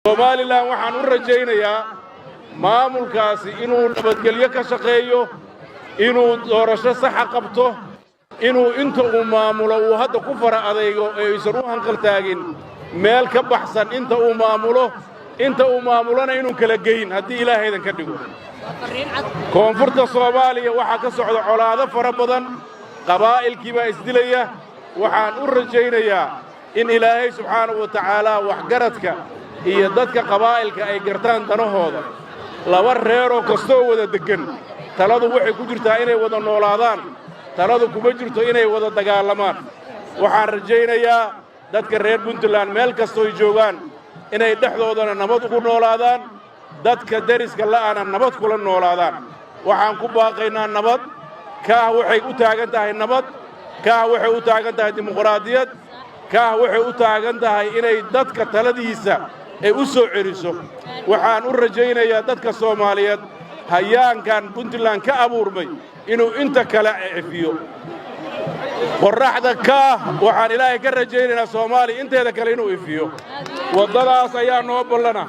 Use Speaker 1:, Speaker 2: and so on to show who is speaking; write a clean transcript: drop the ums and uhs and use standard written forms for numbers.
Speaker 1: Somalilan waxaan u rajaynayaa maamulkaasi inuu nabadgelyo ka shaqeeyo, inuu doorasho saxa qabto, inuu inta uu maamulo uu hadda ku fara adaygo ee aysan u hanqaltaagin meel ka baxsan inta uu maamulo, inta uu maamulona inuu kala geyn haddii Ilaahaydan ka dhigo. Koonfurta Soomaaliya waxaa ka socda colaado fara badan, qabaa'ilkii baa isdilaya. Waxaan u rajaynayaa in Ilaahay subxaanahu wa tacaalaa waxgaradka iyo dadka qabaa'ilka ay gartaan danahooda. Laba reeroo kastoo wada deggan, taladu waxay ku jirtaa inay wada noolaadaan, taladu kuma jirto inay wada dagaalamaan. Waxaan rajaynayaa dadka reer Puntland meel kastooy joogaan inay dhexdoodana nabad ugu noolaadaan, dadka deriska la'ana nabad kula noolaadaan. Waxaan ku baaqaynaa nabad. Kaah waxay u taagan tahay nabad, Kaah waxay u taagan tahay dimuqraadiyad, Kaah waxay u taagan tahay inay dadka taladiisa ay u soo celiso. Waxaan u rajaynayaa dadka Soomaaliyeed hayaankan Puntland ka abuurmay inuu inta kale cefiyo. Qorraxda Kaah waxaan Ilaahay ka rajaynaynaa Soomaaliya inteeda kale inuu ifiyo. Waddadaas ayaa noo ballana.